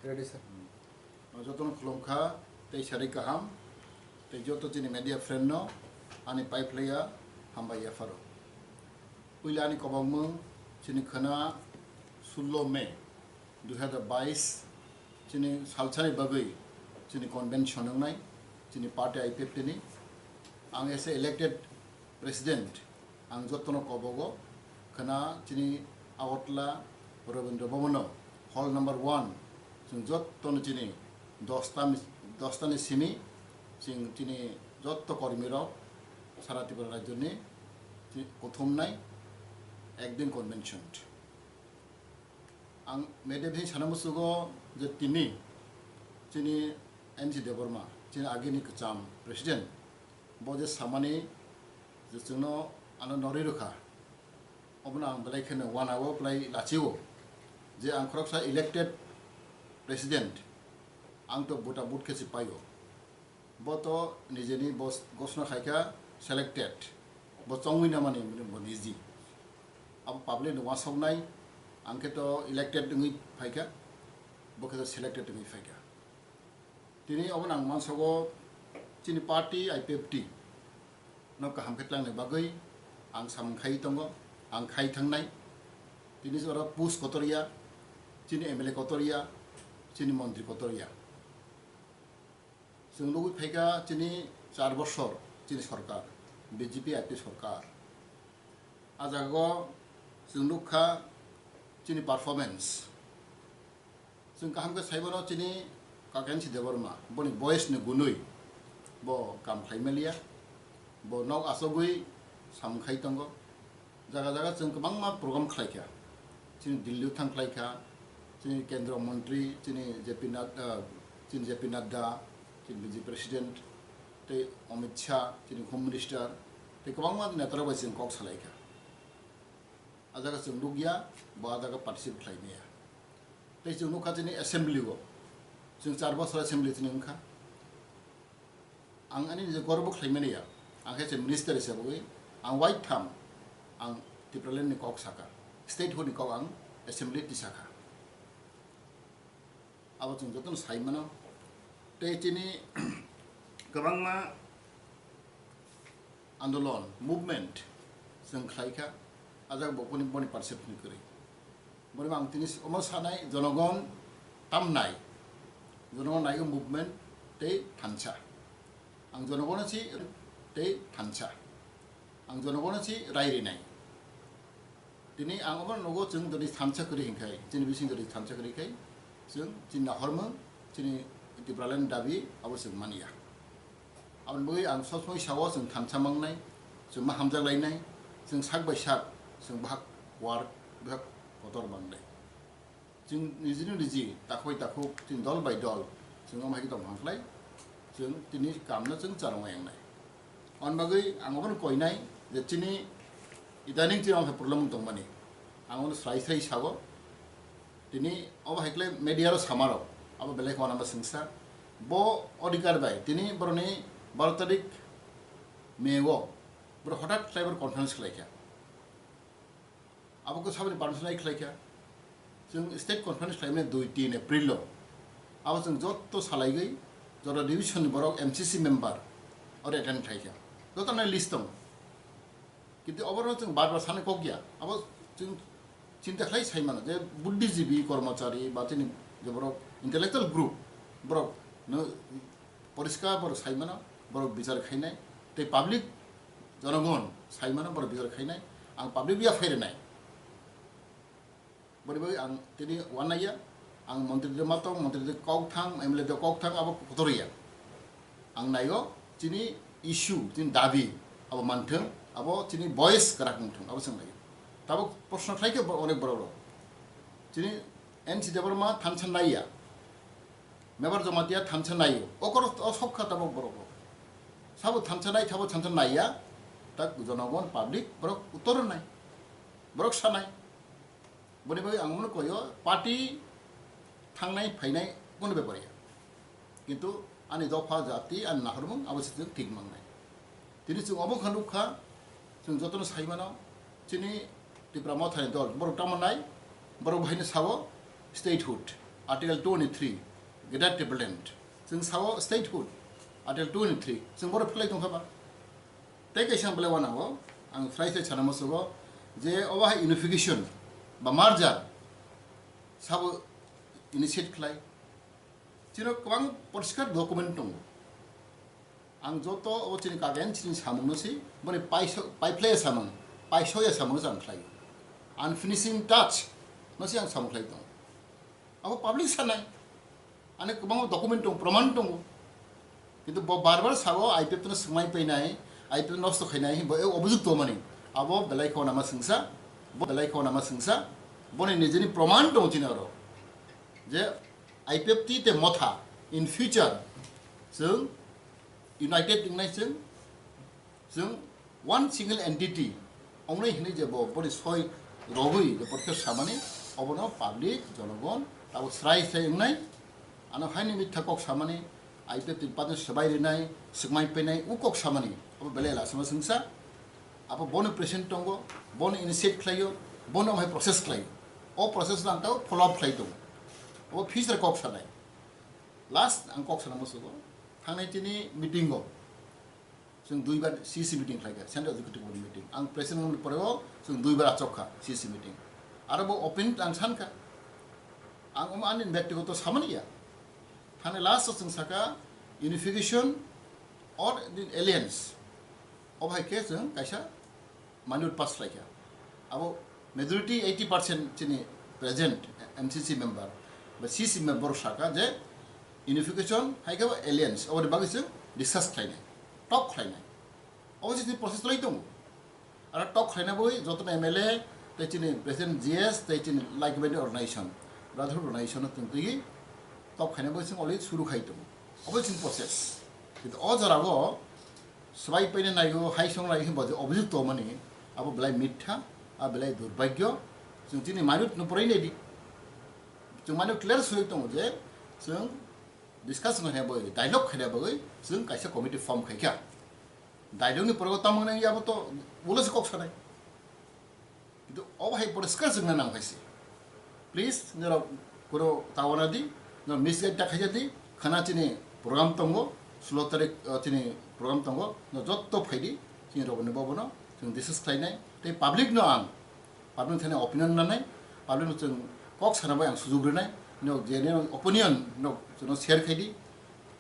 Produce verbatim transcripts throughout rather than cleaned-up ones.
Ready, sir. Jotono khulumkha, tei sari kaham, tei joto chini media friend no ani pai phlaiya hambai yapharo. Puila ani kobokmung chini khwna sullo May dui hazar bais, chini salsani bagwi chini convention wngnai, chini party I P F T ni. Ang as a elected president, ang jotono kobogo khwna chini Agartala Rabindra Bhavan o hall number one, chwng jotono chini dosta ni, dosta ni simi chwng chini joto kormi rok sara Tripura rajyo ni chi-, kuthumnai ekdin convention. Ang media bini sana musugo je tini chini N C Debbarma, chini agini kwcham president, bo je samani je chwngno ano norwi rwkha, obono ang belai kheno wanao, belai lachio je ang khoroksa elected president, ang to buta but khe se paio. Bo to nijeni bos-, gosna khaikha selected. Bo chongwi namani bo niji. Abo public ni wasoknai, ang khe to elected wngwi phaikha, bo khe to selected wngwi phaikha. Tini obo nang mansogo chini party I P F T no kaham khe tlangnai bagwi ang samung khai tongo, ang khai thangnai. Tini oro post kotor ya, chini M L A kotor ya, chini montri kotor ya. Chwng nugwi phaikha chini char bosor chini sorkar, B J P I P sorkar. A jagao chwng nukha chini performance. Chwng kaham khe saimano chini Kakensi Debbarma, boni boyes ni gunwi bo kam khlai maliya, bo nok achogwi samung khai tongo. Jaga jaga chwng kwbangma program khlaikha. Chini Delhi thang khlaikha, chini Kendra Mantri, chini J P Nadda, chini J P Nadda, chini B J P President, tei Amit Shah, chini Home Minister, tei kwbangma netarok bai chwng kok salaikha. A jaga chwng nukya, bo a jaga participate khlai maya. Tei chwng nukha chini assembly o, chwng char bosor assembly chini wngkha. Ang ani nijor gorbo khlaimani ya, ang khe se minister hisabwi ang waitham ang Tipraland ni kok sakha, statehood ni kok ang assembly tisakha. Abo chwng jotono sai mano. Tei chini kwbangma andolon, movement chwng khlaikha, a jaga bo boni, boni perception kwrwi. Boni ang tini omo sanai, jonogon tamnai, jonogon naigo movement tei thansa. Ang jonogono si tei thansa. Ang jonogono si rai rinai. Tini ang omo nogo chwng jodi thansa kwrwi hinkhai, chini bising jodi thansa kwrwi khai, chwng chini nahormung, chini Tipraland dabi abo chwng manya. Aboni bagwi ang sob somoi sao chwng thansa mangnai, chwng ma hamjak lainai, chwng sak bai sak, chwng bahak war, bahak kotor mangnai. Chwng nijini niji takhuk bai takhuk, chwng dol bai dol, chwng omo hai khe tong thang khlai, chwng tini kamno chwng charwng yangnai. Aboni bagwi ang obono koinai je chini idaning chini omo hai problem wng tongmani. Ang obono srai srai sao, tini obo hai khlai media rok samarok, abo belai kheno ano swngsa. Bo odhikar bai tini boroni baro tarik May o boro hothat khlai boro conference khlaikha. Abo khe saboni permission lai khlaikha. Chwng state conference khlaimani dui tin April o. Abo chwng joto salaigwi, joto division ni borok M C C member oro attend khlaikha. Joto nai list tongo. Kintu oborok chwng bar bar sanai kok ya. Abo chwng chinta khlai sai mano je buddhijibi, kormochari ba chini je borok intellectual group, borok no poriskar borok sai mano, borok bichar khainai, tei public jonogon sai mano, borok bichar khainai, ang public ya phai rwnai. Boni bagwi ang tini uanaiya, ang montri de matong, montri de kok thang, M L A de kok thang, abo kotor ya. Ang naio, chini issue, chini dabi, abo manthung, abo chini voice kwrak wngthung, abo chwng naio. Tabuk proshno khlai khe bo-, onek borok rok. Chini N C Debbarma thansa naiya. Mebar Jamatia thansa naio. Okoro o sok kha tabuk borok rok. Sabo thansa nai, sabo thansa naiya. Tak jonogon public borok uttor nai. Borok sanai. Boni bagwi ang mano koyo party thangnai phainai kono bepar ya. Kintu ani dopha jati ani nahormung abo se thik mangnai. Tini chwng obo kha nukha, chwng jotono sai mano, chini Tipra Mothani dol, borok tamo nai, borok bahai no sao statehood. Article twenty-three, Greater Tipraland. Chwng sao statehood, Article twenty-three, chwng boro phlai tongkha ba. Tei kaisa ang belai wanango, ang srai srai sana musugo je obo hai unification ba merger sabo initiate khlai. Chino kwbang poriskar document tongo. Ang joto obo chini kagen chini samung no si, boni paiso-, paiphlaiya samung, paisoya samung no ang khlai. Unfinishing touch no si ang samung khlai tongo. Abo public sanai. Ani kwbangma document tongo, proman tongo. Kintu bo bar bar sao I P F no swngmai painai, I P F nosto khainai, bo e obojukto mani. Abo belai khao nama swngsa, bo belai khao nama swngsa, boni nijini proman tongo chini oro. Je I P F T te motha in future chwng united wngnai chwng, chwng one single entity ongnai hinwi je bo boni soi rogwi je porikha samani obono public jonogon abo srai srai wngnai. Ano haini mitha kok samani, I P F T ni padno swbai rinai, swkmai penai, u kok samani, abo belai lasima swngsa. Abo bono present tongo, bono initiate khlaio, bono hai process khlaio. O process no ang tao follow up khlai tongo. Abo future kok sanai. Last ang kok sana musugo, thangnai chini meeting o, chwng duibar C C meeting khlaikha, Central Executive Board meeting. Ang president wngmani poreo chwng duibar achokha C C meeting. Aro bo open ang sankha. Ang omo ani bektigoto samani ya. Thani last o chwng saka unification or the alliance. Obo hai khe chwng kaisa minute pass khlaikha. Abo majority eighty percent chini present M C C member ba C C member saka je unification hai khe alliance. Oboni bagwi chwng discuss khlainai, talk khlainai. Obo chini process lai tongo. Aro talk khlaina bagwi jotono M L A tei chini president G S tei chini like-minded organization, brotherhood organization no tongtwi talk khlaina bagwi chwng already suru khai tongo. Obo chini process. Kintu o jorao swbai paina naio, hai song lai hwnba je obojukto mani, abo belai mitha, a belai durbagyo. Chwng chini minute no porai naidi. Chwng mano clear suri tongo je chwng discuss khaina bagwi, dialogue khaina bagwi chwng kaisa committee form khaikha. Dialogue ni pore tamo nang yabo to ulo se kok sanai. Kintu obo hai poriskar chwngna nang khaisi. Please, norok kuro tawana di, no misguide ta khaija di, khana chini program tongo, sulo tarik, uh, chini program tongo, no jotto phaidi, chini rogoni bobono, chwng discuss khlainai, tei public no ang, public thani opinion nanai, public no chwng kok sana bai ang sujuk rinai, no je ne opinion no chwngno share khaidi,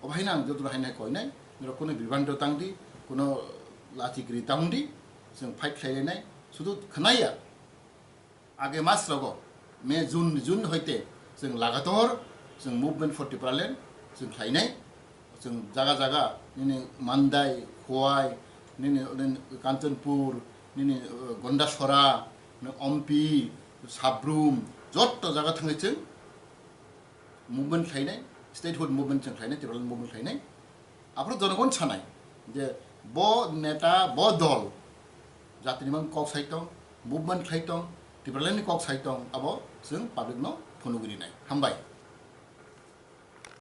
obo haino ang joto haino koinai, norok kuno bibhanto tangdi, kuno lachi gri tangdi, chwng fight khlailainai, sudu khnaya. Age mas rogo, May, June, June hoite chwng lagator chwng Movement for Tipraland chwng khlainai. Chwng jaga jaga nini Mandai, Khowai, nini, nini Kanchanpur, nini, uh, Gondasora, nini Ompi, Sabrum, jotto jaga thangwi chwng movement khlainai, statehood movement chwng khlainai, Tipraland movement khlainai. Aphuru jonogon sanai je bo neta, bo dol jatini mang kok sai tong, movement khlai tong, Tipraland ni kok sai tong, abo chwng public no phunugwi rinai. Hambai.